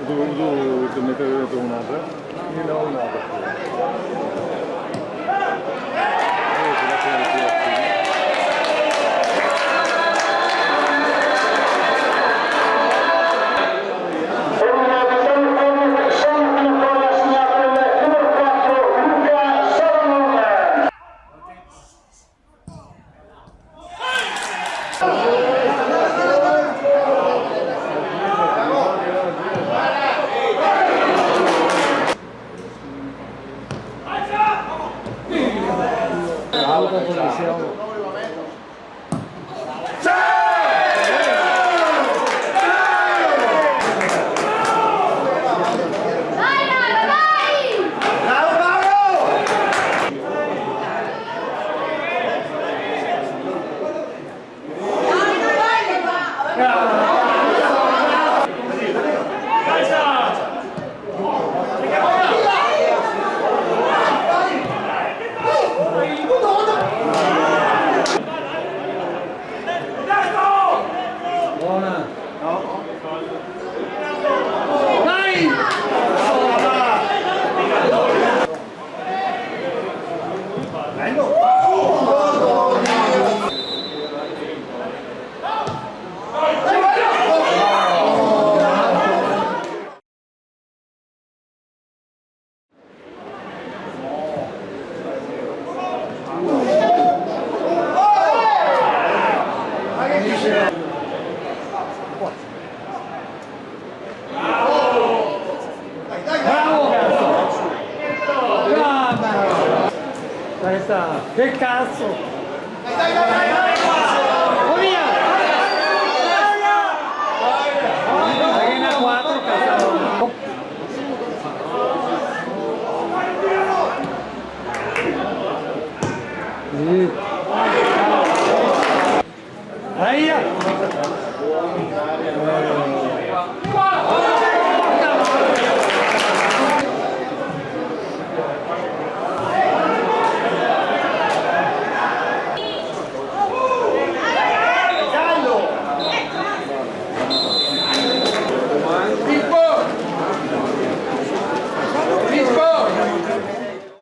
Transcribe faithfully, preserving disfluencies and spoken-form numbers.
Dove, dove te metevi dentro un'altra? Sì, no, un'altra. Bravo, cazzo! Brava! Dai, sta, che cazzo! Dai, dai, dai, dai, dai! Oh, via! Dai, che ne ha quattro, cazzo! Sì. Aia!